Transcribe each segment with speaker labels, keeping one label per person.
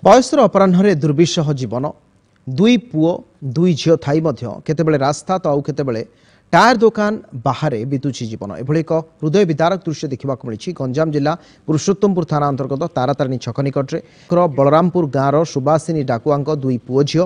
Speaker 1: ବୟସର ଅପରାହ୍ନରେ ଦୁର୍ବିସହ ଜୀବନ। ଦୁଇ ପୁଅ ଦୁଇ ଝିଅ ଥାଇ ମଧ୍ୟ କେତେବେଳେ ରାସ୍ତା ତ ଆଉ କେତେବେଳେ ଟାୟାର ଦୋକାନ ବାହାରେ ବିତୁଛି ଜୀବନ। ଏଭଳି ଏକ ହୃଦୟ ବିଦାରକ ଦୃଶ୍ୟ ଦେଖିବାକୁ ମିଳିଛି ଗଞ୍ଜାମ ଜିଲ୍ଲା ପୁରୁଷୋତ୍ତମପୁର ଥାନା ଅନ୍ତର୍ଗତ ତାରାତାରିଣୀ ଛକ ନିକଟରେ। ବଳରାମପୁର ଗାଁର ସୁବାସିନୀ ଡାକୁଆଙ୍କ ଦୁଇ ପୁଅ ଝିଅ,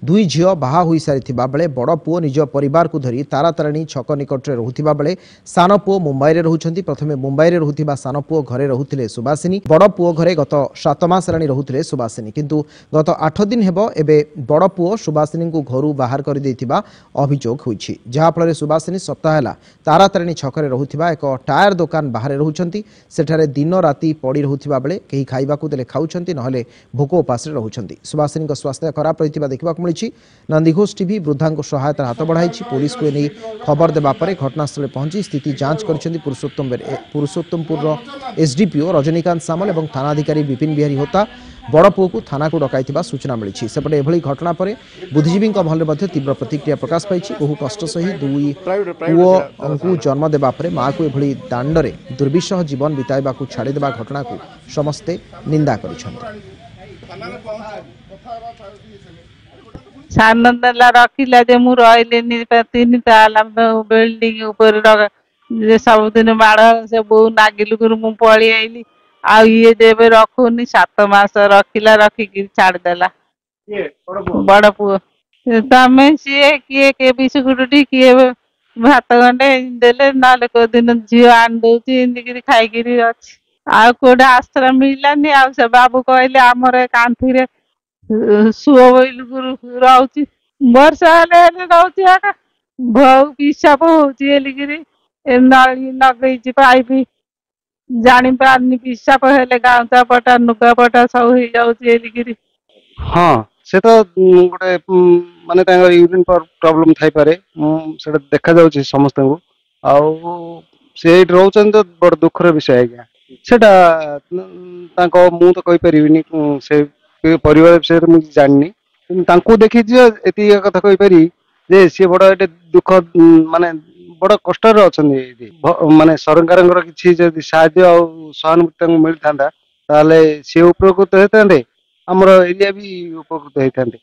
Speaker 1: ଦୁଇ ଝିଅ ବାହା ହୋଇସାରିଥିବା ବେଳେ ବଡ଼ ପୁଅ ନିଜ ପରିବାରକୁ ଧରି ତାରାତାରିଣୀ ଛକ ନିକଟରେ ରହୁଥିବା ବେଳେ ସାନ ପୁଅ ମୁମ୍ବାଇରେ ରହୁଛନ୍ତି। ପ୍ରଥମେ ମୁମ୍ବାଇରେ ରହୁଥିବା ସାନ ପୁଅ ଘରେ ରହୁଥିଲେ ସୁବାସିନୀ। ବଡ଼ ପୁଅ ଘରେ ଗତ 7 ମାସ ହେଲାଣି ରହୁଥିଲେ ସୁବାସିନୀ। କିନ୍ତୁ ଗତ 8 ଦିନ ହେବ ଏବେ ବଡ଼ ପୁଅ ସୁବାସିନୀଙ୍କୁ ଘରୁ ବାହାର କରିଦେଇଥିବା ଅଭିଯୋଗ ହୋଇଛି, ଯାହାଫଳରେ ସୁବାସିନୀ ସପ୍ତାହ ହେଲା ତାରାତାରିଣୀ ଛକରେ ରହୁଥିବା ଏକ ଟାୟାର ଦୋକାନ ବାହାରେ ରହୁଛନ୍ତି। ସେଠାରେ ଦିନ ରାତି ପଡ଼ି ରହୁଥିବା ବେଳେ କେହି ଖାଇବାକୁ ଦେଲେ ଖାଉଛନ୍ତି, ନହେଲେ ଭୋକ ଉପାସରେ ରହୁଛନ୍ତି। ସୁବାସିନୀଙ୍କ ସ୍ୱାସ୍ଥ୍ୟ ଖରାପ ରହିଥିବା ଦେଖିବାକୁ ମିଳିଛି। ନନ୍ଦିଘୋଷ ଟିଭି ବୃଦ୍ଧାଙ୍କୁ ସହାୟତାର ହାତ ବଢ଼ାଇଛି। ପୋଲିସକୁ ଏନେଇ ଖବର ଦେବା ପରେ ଘଟଣାସ୍ଥଳରେ ପହଞ୍ଚି ସ୍ଥିତି ଯାଞ୍ଚ କରିଛନ୍ତି ପୁରୁଷୋତ୍ତମପୁରର ଏସ୍ଡିପିଓ ରଜନୀକାନ୍ତ ସାମଲ ଏବଂ ଥାନାଧିକାରୀ ବିପିନ ବିହାରୀ ହୋତା। ବଡ଼ ପୁଅକୁ ଥାନାକୁ ଡକାଇଥିବା ସୂଚନା ମିଳିଛି। ସେପଟେ ଏଭଳି ଘଟଣା ପରେ ବୁଦ୍ଧିଜୀବୀଙ୍କ ମହଲରେ ମଧ୍ୟ ତୀବ୍ର ପ୍ରତିକ୍ରିୟା ପ୍ରକାଶ ପାଇଛି। ବହୁ କଷ୍ଟ ସହି ଦୁଇ ପୁଅଙ୍କୁ ଜନ୍ମ ଦେବା ପରେ ମାଆକୁ ଏଭଳି ଦାଣ୍ଡରେ ଦୁର୍ବିସହ ଜୀବନ ବିତାଇବାକୁ ଛାଡ଼ିଦେବା ଘଟଣାକୁ ସମସ୍ତେ ନିନ୍ଦା କରିଛନ୍ତି।
Speaker 2: ସାନ ଦେଲା ରଖିଲା ଯେ ମୁଁ ରହିଲିନି, 3 ତାଲା ବିଲ୍ଡିଂ ଉପରେ ସବୁଦିନ ମାଡ଼, ସେ ବୋଉ ନାଗିଲୁକୁରୁ ମୁଁ ପଳେଇ ଆଇଲି। ଆଉ ଇଏ ଯେବେ ରଖୁନି, 7 ମାସ ରଖିଲା, ରଖିକି ଛାଡ଼ିଦେଲା ବଡ଼ ପୁଅ। ତମେ ସିଏ କିଏ କିଏ ବିସ୍କୁଟ କିଏ ଭାତ ଗଣ୍ଡେ ଦେଲେ, ନହେଲେ କୋଉ ଦିନ ଝିଅ ଆଣି ଦଉଛି, ଏମିତିକିରି ଖାଇକିରି ଅଛି। ଆଉ କୋଉଠି ଆଶ୍ରୟ ମିଳିଲାନି। ଆଉ ସେ ବାବୁ କହିଲେ ଆମର ଏ କାନ୍ଥିରେ ସୁଅ ବୋଇଲୁକୁରୁ ରହୁଛି, ବର୍ଷା ହେଲେ ହେଲେ ରହୁଛି। ଏକା ବହୁ ପିସାପ ହଉଛି ଏଲିକିରି ନଳି ଲଗେଇଛି ପାଇପ୍, ଜାଣିପାରୁନି। ପିସାପ ହେଲେ ଗାଉଁଚା ପଟା ଲୁଗାପଟା ସବୁ ହେଇଯାଉଛି ଏଲିକିରି।
Speaker 3: ହଁ, ସେ ତ ଗୋଟେ ମାନେ ତାଙ୍କର ୟୁରିନ୍ ପ୍ରୋବ୍ଲେମ ଥାଇପାରେ, ସେଟା ଦେଖାଯାଉଛି ସମସ୍ତଙ୍କୁ। ଆଉ ସେ ଏଇଠି ରହୁଛନ୍ତି ତ ବଡ ଦୁଃଖର ବିଷୟ ଆଜ୍ଞା। ସେଟା ତାଙ୍କ ମୁଁ ତ କହିପାରିବିନି, ସେ ପରିବାର ବିଷୟରେ ମୁଁ ଜାଣିନି। କିନ୍ତୁ ତାଙ୍କୁ ଦେଖିଛି, ଏତିକି କଥା କହିପାରିବି ଯେ ସିଏ ବଡ ଏଠି ଦୁଃଖ, ମାନେ ବଡ କଷ୍ଟରେ ଅଛନ୍ତି ଏଇଠି। ମାନେ ସରକାରଙ୍କର କିଛି ଯଦି ସାହାଯ୍ୟ ଆଉ ସହାନୁଭୂତି ତାଙ୍କୁ ମିଳିଥାନ୍ତା, ତାହେଲେ ସିଏ ଉପକୃତ ହେଇଥାନ୍ତେ, ଆମର ଏରିଆ ବି ଉପକୃତ ହେଇଥାନ୍ତେ।